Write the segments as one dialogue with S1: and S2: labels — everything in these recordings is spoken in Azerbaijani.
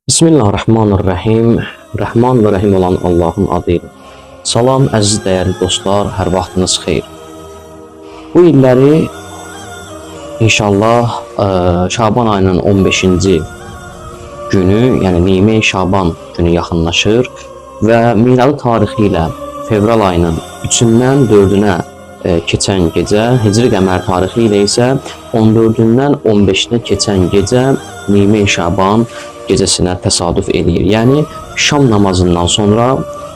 S1: Bismillahirrahmanirrahim. Rəhman və Rəhim olan Allahın adı ilə. Salam əziz dəyərli dostlar, hər vaxtınız xeyir. Bu illəri inşallah Şaban ayının 15-ci günü, yəni Nime Şaban günü yaxınlaşır və miladi tarixi ilə fevral ayının 3-dən 4-ünə keçən gecə, Hicri qəmər tarixi ilə isə 14-dən 15-nə keçən gecə Nime Şaban gecəsinə təsadüf eləyir. Yəni şam namazından sonra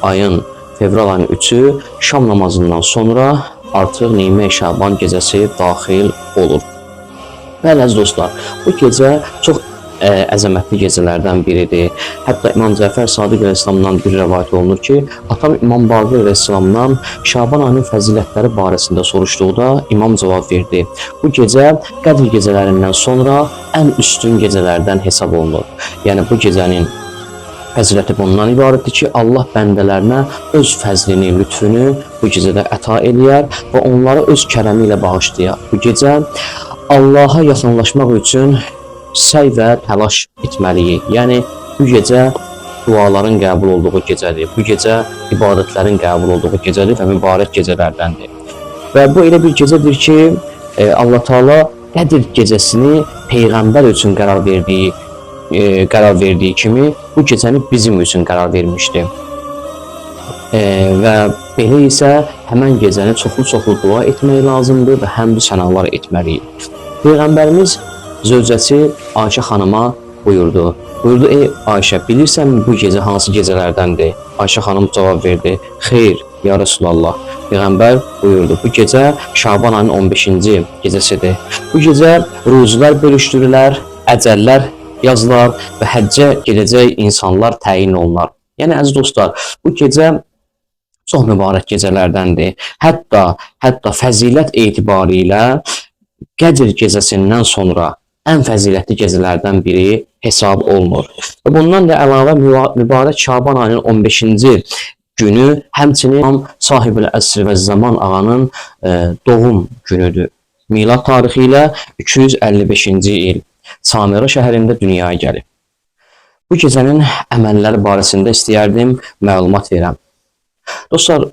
S1: ayın fevral ayının 3-ü şam namazından sonra artıq Nime Şaban gecəsi daxil olur. Bəli, əziz dostlar, bu gecə çox əzəmətli gecələrdən biridir. Hətta İmam Cəfər Sadiq əleyhissalamdan bir rəvayət olunur ki, atam İmam Baqir əleyhissalamdan Şaban ayının fəzilətləri barəsində soruşduqda İmam cavab verdi. Bu gecə Qədr gecələrindən sonra ən üstün gecələrdən hesab olunur. Yəni bu gecənin fəziləti bundan ibarətdir ki, Allah bəndələrinə öz fəzlini, lütfünü bu gecədə əta eləyər və onları öz kərəmi ilə bağışlayar. Bu gecə Allaha yaxınlaşmaq üçün səy və təlaş etməliyik. Yəni bu gecə duaların qəbul olduğu gecədir. Bu gecə ibadətlərin qəbul olduğu gecədir və mübarək gecələrdəndir. Və bu elə bir gecədir ki, Allah Taala Qədr gecəsini peyğəmbər üçün qərar verdiyi kimi bu gecəni bizim üçün qərar vermişdi. Və belə isə həmən gecəni çoxlu-çoxlu dua etmək lazımdır və həmd sənalar etməliyik. Peyğəmbərimiz zövcəsi Ayşə xanıma buyurdu. Buyurdu: "Ey Ayşə, bilirsənmi bu gecə hansı gecələrdəndir?" Ayşə xanım cavab verdi: "Xeyr, ya Rəsulallah." Peyğəmbər buyurdu: "Bu gecə Şaban ayının 15-ci gecəsidir. Bu gecə ruzular bölüşdürülər, əcəllər yazılar və həccə gedəcək insanlar təyin olunar." Yəni əziz dostlar, bu gecə çox mübarək gecələrdəndir. Hətta fəzilət etibarilə Qədr gecəsindən sonra ən fəzilətli gecələrdən biri hesab olunur. Və bundan da əlavə mübarək Şaban ayının 15-ci günü həmçinin İmam Sahibül Əsr və Zaman ağanın doğum günüdür. Milad tarixi ilə 255-ci il Samira şəhərində dünyaya gəlib. Bu gecənin əməlləri barəsində istəyərdim məlumat verəm. Dostlar,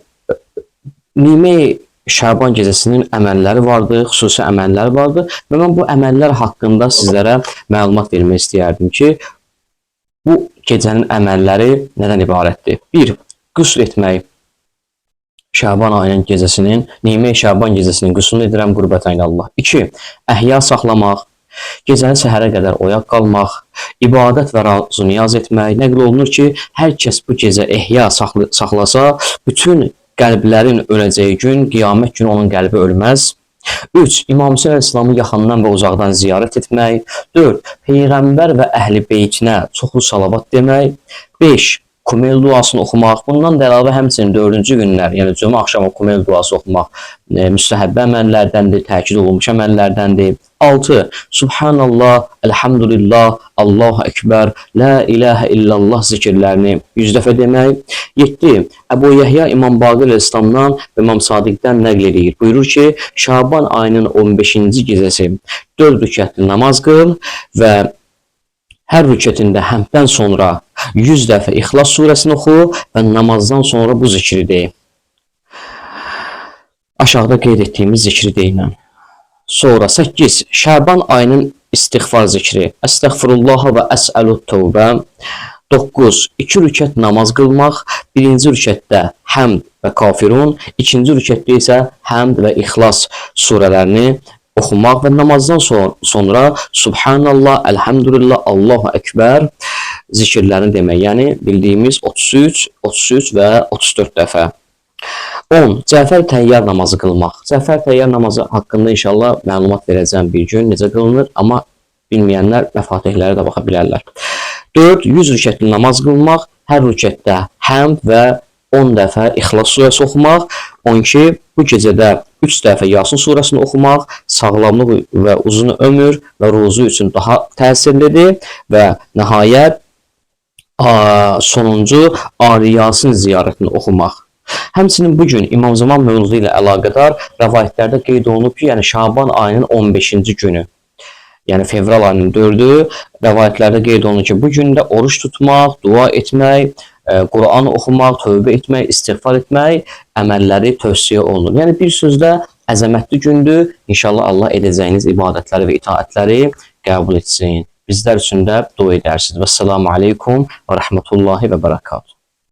S1: Nime Şaban gecəsinin əməlləri vardı, xüsusi əməlləri vardı və mən bu əməllər haqqında sizlərə məlumat vermək istəyərdim ki, bu gecənin əməlləri nədən ibarətdir? 1. Qüsl etmək. Şaban ayının gecəsinin, Nime Şaban gecəsinin qüslünü edirəm qurbətən Allah. 2. Əhya saxlamaq, gecəni səhərə qədər oyaq qalmaq, ibadət və razı niyaz etmək. Nəql olunur ki, hər kəs bu gecə ehya saxlasa, bütün qəlblərin öləcəyi gün, qiyamət günü onun qəlbi ölməz. 3. İmam Hüseyn əleyhissalamı yaxından və uzaqdan ziyarət etmək. 4. Peyğəmbər və əhli beytinə çoxlu salavat demək. 5. Kumel duasını oxumaq. Bundan da əlavə həmçinin 4-cü günlər, yəni cümə axşamı Kumel duası oxumaq müstəhəbbə əməllərdəndir, təkid olunmuş əməllərdəndir. 6. Subhanallah, Elhamdülillah, Allahu Ekber, La ilahə illallah zikirlərini 100 dəfə demək. 7. Əbu Yəhya İmam Baqir əleyhissalamdan və İmam Sadiqdən nəql eləyir. Buyurur ki, Şaban ayının 15-ci gecəsi 4 rükətli namaz qıl və hər rükətində həmddən sonra 100 dəfə İxlas surəsini oxu və namazdan sonra bu zikri de. Aşağıda qeyd etdiyimiz zikri deyilən. Sonra 8. Şaban ayının istiğfar zikri. Əstəğfirullah və əsəlut tövbə. 9. 2 rükət namaz qılmaq. Birinci rükətdə həmd və kafirun, ikinci rükətdə isə həmd və İxlas surələrini oxumaq və namazdan sonra Subhanallah, Elhamdülillah, Allahu Ekber zikirlərini demək. Yəni bildiyimiz 33, 33 və 34 dəfə. 10. Cəfər Təyyar namazı qılmaq. Cəfər Təyyar namazı haqqında inşallah məlumat verəcəm bir gün necə qılınır, amma bilməyənlər məfatihlərə də baxa bilərlər. 4. 100 rükətli namaz qılmaq. Hər rükətdə həmd və 10 dəfə İxlas surəsi oxumaq. 12. Bu gecədə 3 dəfə Yasin surəsini oxumaq sağlamlıq və uzun ömür və ruzu üçün daha təsirlidir və nəhayət sonuncu Ali Yasin ziyarətini oxumaq. Həmçinin bu gün İmam Zaman mövludu ilə əlaqədar rəvayətlərdə qeyd olunub ki, yəni Şaban ayının 15-ci günü. Yəni fevral ayının 4-ü rəvayətlərdə qeyd olunur ki, bu gündə oruç tutmaq, dua etmək, Quran oxumaq, tövbə etmək, istiğfar etmək əməlləri tövsiyə olunur. Yəni bir sözlə əzəmətli gündür. İnşallah Allah edəcəyiniz ibadətləri və itaətləri qəbul etsin. Bizlər üçün də dua edərsiniz. Vəssalamu aleykum və rəhmətullahi və bərəkatuhu.